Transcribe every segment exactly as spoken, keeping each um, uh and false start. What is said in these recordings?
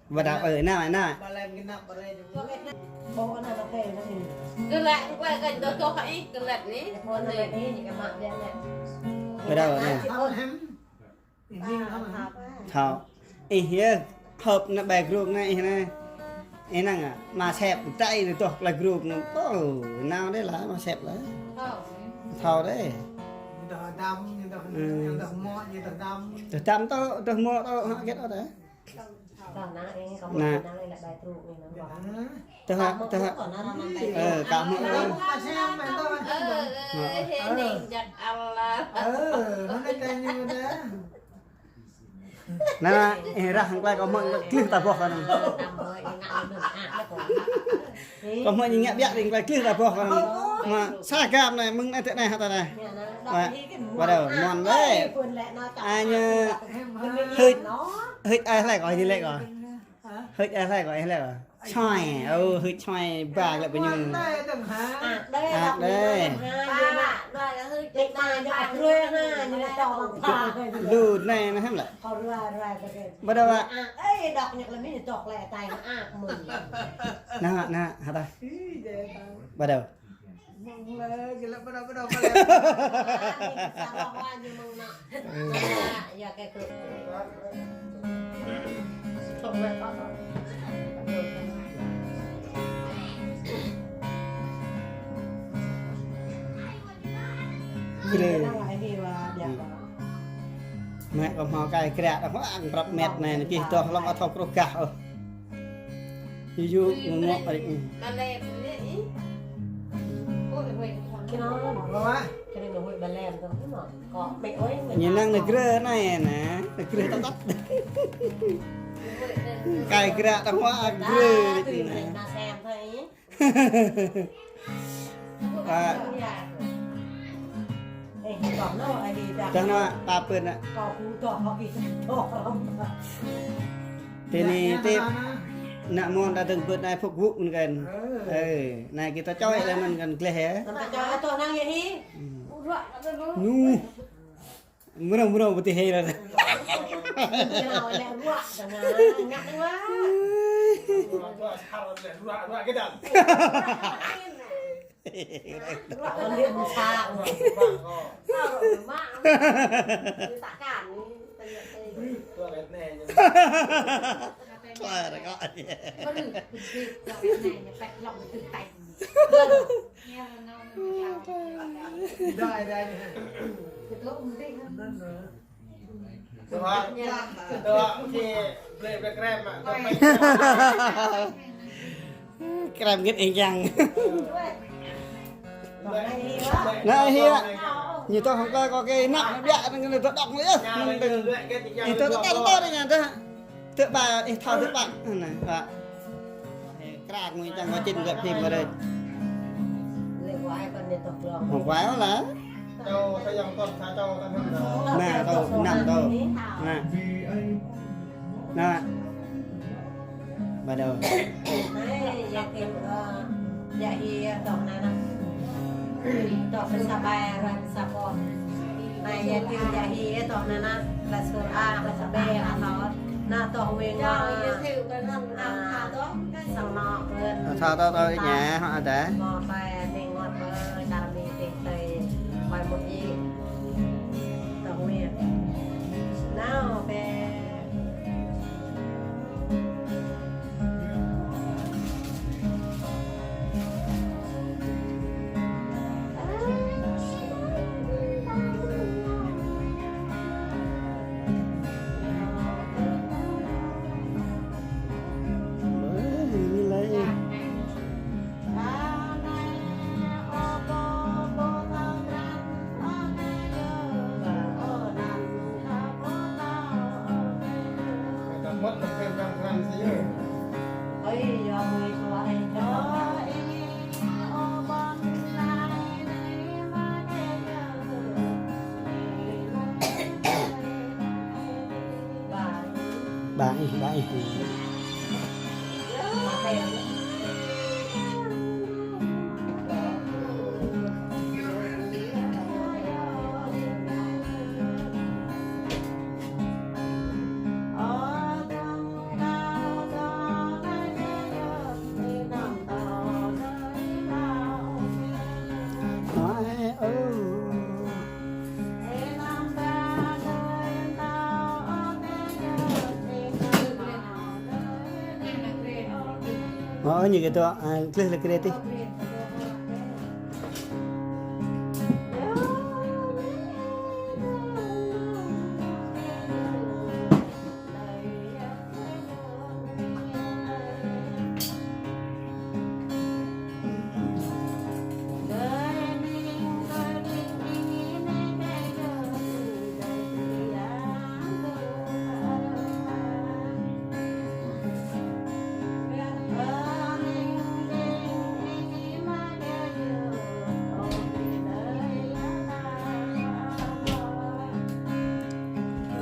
Ƀu đaŏ, ơ, nao, nao. Kơlăt, kơlăt, kơlăt, kơlăt anai. Ƀu đaŏ, nao. Thâo. Ih yơh, hơ̆p anai ƀai gru anai ih anai. Ih năng ah, mă sep tai anai tŏh ƀai gru anai. Ơ, nao đơi lah, mă sep lah. Thâo đơi. Ñu tơdăm, ñu tơdăm, ñu tơdăm. Tơdăm tŏ, tơdăm mŏ tŏ, hă, hơget ôh đơi. Nă. Tơhă, tơhă. Ơ, kâo mă. Ơ, ơ, ơ, hê ning jăk Allah. Ơ, hơnai tơña đa. Nă, ơ, rah hăng klai kâo mă glưh ta boh kơ anŭn. Kâo mă ñu ngă biă ring klai glưh ta boh kơ anŭn. Mă sa gam anai, mơ̆ng anai tơ anai hă ta anai. Mă, ƀu đaŏ, mơ̆n đơi. Anai, hưč, hưč ai hlơi kâo, hưč ai hlơi kâo. Hưč ai hlơi kâo, ai hlơi kâo. Čoi, ơ, hưč čoi ba lĕ pơñu. Ak đơi. Lu anai anai hăm lĕ. Ƀu đaŏ ah. Nă, nă, hă ta. Ƀu đaŏ. Mă kâo hmâo kai gră, hmâo ang prăp met anai, anai kih tŏh lŏng ăt thâo kruh gah ôh. Yua yua ngŏ ngŏ rĭ. Ñu năng nao grơ anai nă, nao grơ tơtăt. Kai gră tơ̆ng hmâo ang grơ rĭ anai. Ơ. Dah nă, ta pơ̆n nă. Tơ anai, tơ anai, nă mơ̆n ta dơ̆ng pơ̆n anai phŭk vŭk mơ̆n kơn. Ơ, anai kơ ta čoi lĕ mơ̆n kơn gleh hă. Nă. Mrâo, mrâo, ƀu tih hĭ lah. Krem ngit ing yang. Nă, hĭ. Ñu tŏh hăng kâo kơ nă, biă năng ñu tŏh đŏk lĕ. Năng tơ̆ng. Ih tŏh tơtăn tŏh rĭ ñu tŏh. Tơ̆ ƀă, ih thâo tơ̆ ƀă. Anai, ƀă. Kră ngui čang kâo čin lĕ phim kơ đơi. Hơ̆k wai ôh lah. Nă, tơ, năm tơ. Nă. Nă. Ƀu đaŏ. Anai, yă kơ, ơ, yă hĭ tŏh anai nă. Tŏh kơ sa ƀai, rơ̆ng sa pô. Anai, yă kơ yă hĭ tŏh anai nă. Klas sur A, klas B, a tŏh. Nă tŏh wing, a, a, sang nŏ, ơ. Thâo tŏh tŏh rĭ ñu, hŏ adih. Mơ̆ ƀai, ning ngŏt, ơ, čar mi tih tơi, ƀai mŭt djĭ. Tŏh wing. Nao, bĕ. Ba ih, ba ih. Ơ, ñu kơ tŏ, a, gleh lĕ kơ rĕ tih.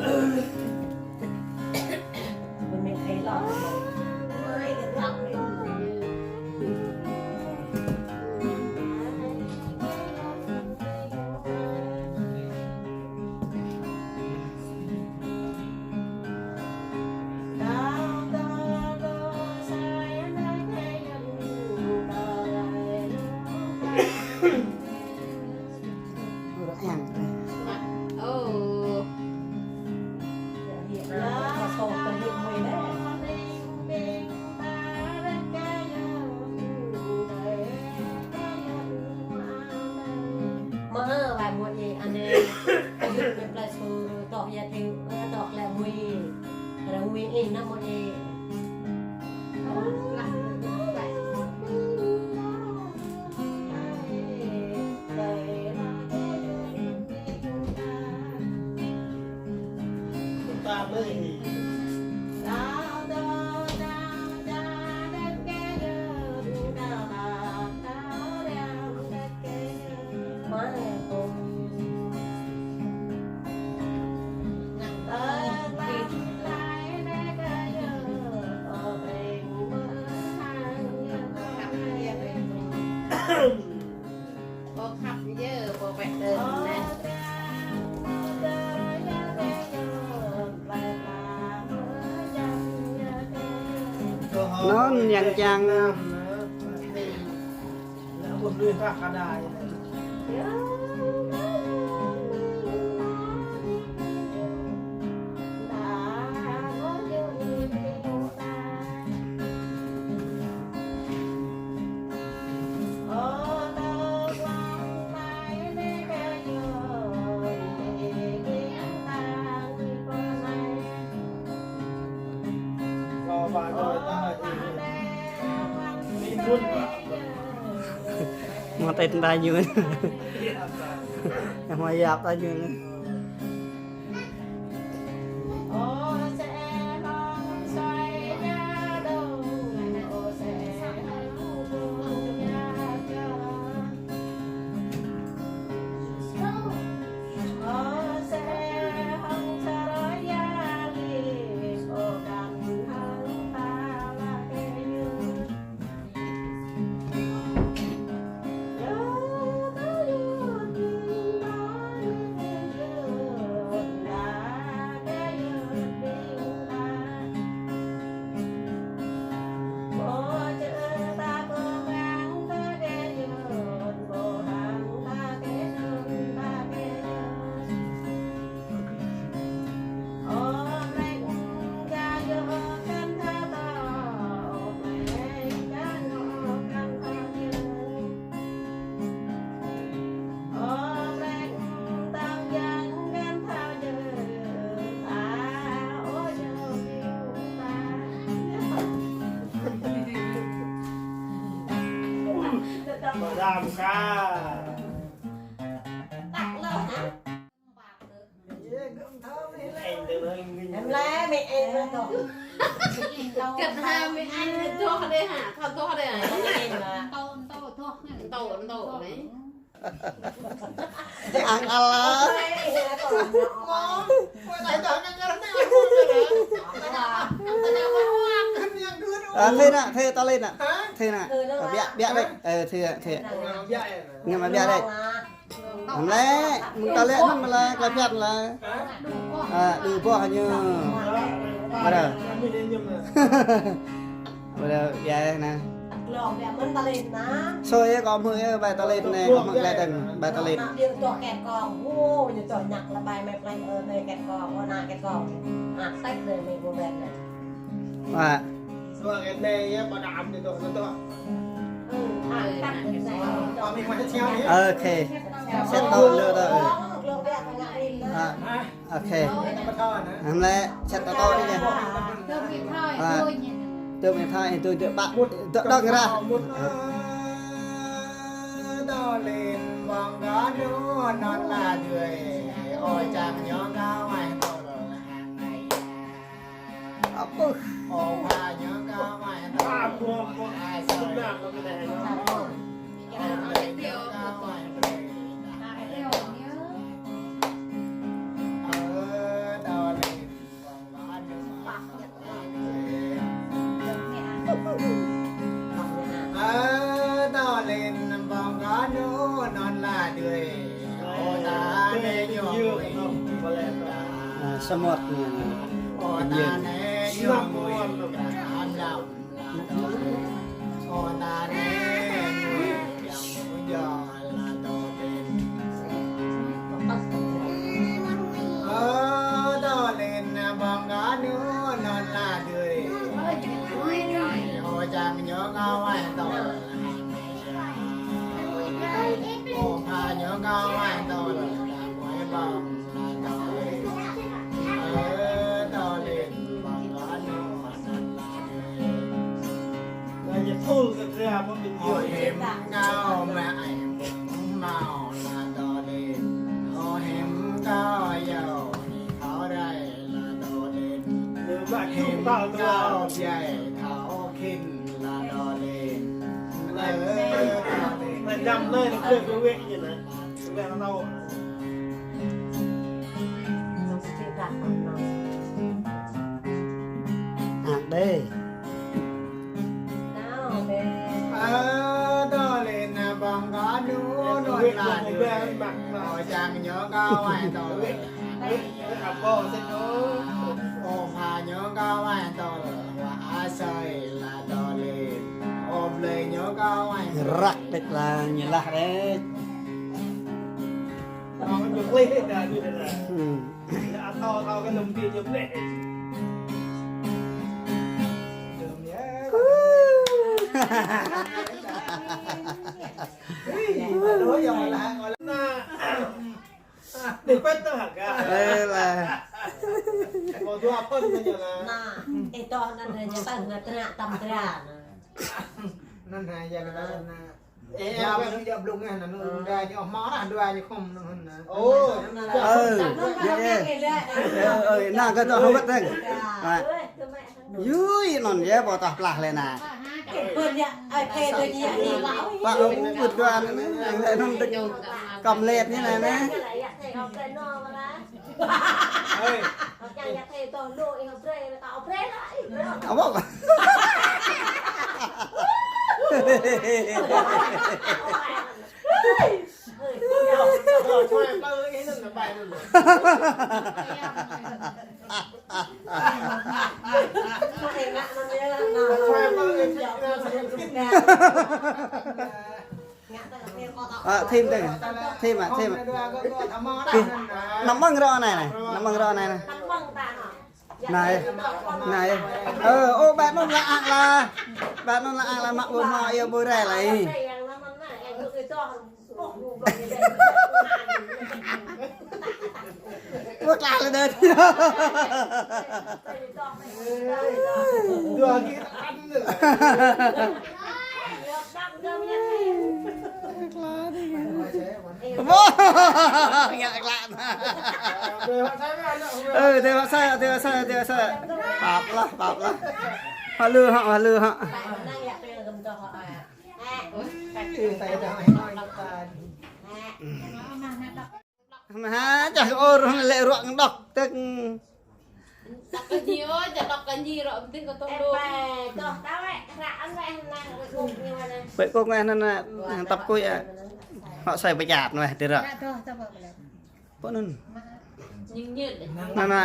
Ơ. Mơ ơ, wai mơ̆ ih, anai. Yut mơ̆ plei sur, tŏ ia tui, tŏ klĕ mui. Ră mui ih, anăm mơ̆ ih. Anŭn yang čang. Mơ̆ tĕt ta ñu. Mơ̆ yap ta ñu. Ram ka. Em lẽ mẹ em nó to. Kật ha mẹ anh nó to đây hả? Thọ to đây hả? Mẹ em là to, to, to. To, to đấy. Ang ala. Ơ, thê nă, thê ta lên nă. Thê nă. Ơ, biă, biă đấy. Ơ, thê, thê. Ngă mă biă đấy. Mă lĕ, mơ̆ng ta lĕ anŭn mă lĕ, klă piat lĕ. Ơ, đu boh ñu. Ƀă đơ. Ƀă đơ, biă nă. Sôi yơh, kâo hmư̆ yơh, bai ta lên nă, kâo hmư̆ klă dơ̆ng, bai ta lên. Ơ, nă, ƀiă tŏ kĕt kông, ơ, ñu tŏ ñăk lĕ bai mĕ plei, ơ, nê kĕt kông, ơ, nă kĕt kông. Ă, tĕk nê, nê, ƀu ƀĕ nê. Ă. Ok. Set tôk lơ tôk. À, ok. Hôm nay set tôk tôk đi nè. À, tôi mới thôi, tôi, tôi bác, tôi đọc ra. Tơ lên bong gó nu non la đuôi, ôi chàng nhớ ngáo ai tơ. Apa? À, samơ̆t ñu. Ôh, ta nê ñu mui kram lăm. Ôh, ta nê ñu mui kram lăm. Ơ, tơ lên bong gó nu non la đuôi. Ôi chàng nhớ ngáo ai tơ. Ôh, pha nhớ ngáo ai tơ. Ơ, tơ lên bong gó nu. Ơ, ñu thul kơ kra mơ̆ ƀing ñu. Ơ, hiư̆m kâo mă ai mơ̆ng mâo la đơ lin. Ơ, hiư̆m kâo yâo ni thâo rai la đơ lin. Hiư̆m kâo biă thâo khĭn la đơ lin. Ơ, đơ lin. Mă dăm lơi, kơ kơ wĕ ñu nă. Wĕ la đơ. À, đây. Ơ, tơ lên bong gó nu non la đuôi. Ôi chàng nhớ ngáo ai tơ. Ôh, pha nhớ ngáo ai tơ. Wa asơi la tơ lên. Ôh, blơi nhớ ngáo ai tơ. Răk đĕč la ñu lah đĕč. Ơ, ñu klih đa ñu đa. Hmm. Ñu atâo atâo kơ lŏm ƀing ñu blĕ. Nă. Dih pet tơ hă kơ. Ê lah. Mâo dua pơn kơ ñu lah. Nă, ê tơ anŭn ñu tơ̆ng nă tơnă tăm tơnă. Anŭn hă, yua kơ tơnă. Ê, ê, ƀing ñu blung eh, anŭn dua ñu mơ̆ rah dua ñu khŏm anŭn. Ơ, ơ, ơ, anŭn kơ tơ hơwĕt tơ̆ng. Yui, anŭn yơh, ƀu tah plah lĕ nă. Pă ƀu ƀut dua anŭn, anŭn tơ̆ng kăm let ñu nă. Ơi. Apa? À, thêm đây. Thêm à, thêm à. Kì, năm măng rô anai nă, năm măng rô anai nă. Anai, anai. Ơ, ô, ƀĕ anŭn la ang la. Ƀĕ anŭn la ang la mă ƀu hmâo, yơh ƀu rai lai. Ƀu klah lĕ đơ̆t. Dua kơ ăn. Ƀôh, ngă klă nă. Ơ, tê wă sa, tê wă sa, tê wă sa. Pap lah, pap lah. Hơlư hă, hơlư hă. Mă hă, čah ôr lĕ ruă ngă đŏk tơ̆ng. Đŏk kơ ñu, čah đŏk kơ ñu ruă ƀơdih kơ tŏng đôk. Pĕ kông eh anŭn nă, tăp kuih ah. Hŏ sai pơčat weh tơră. Pô anŭn. Nă nă.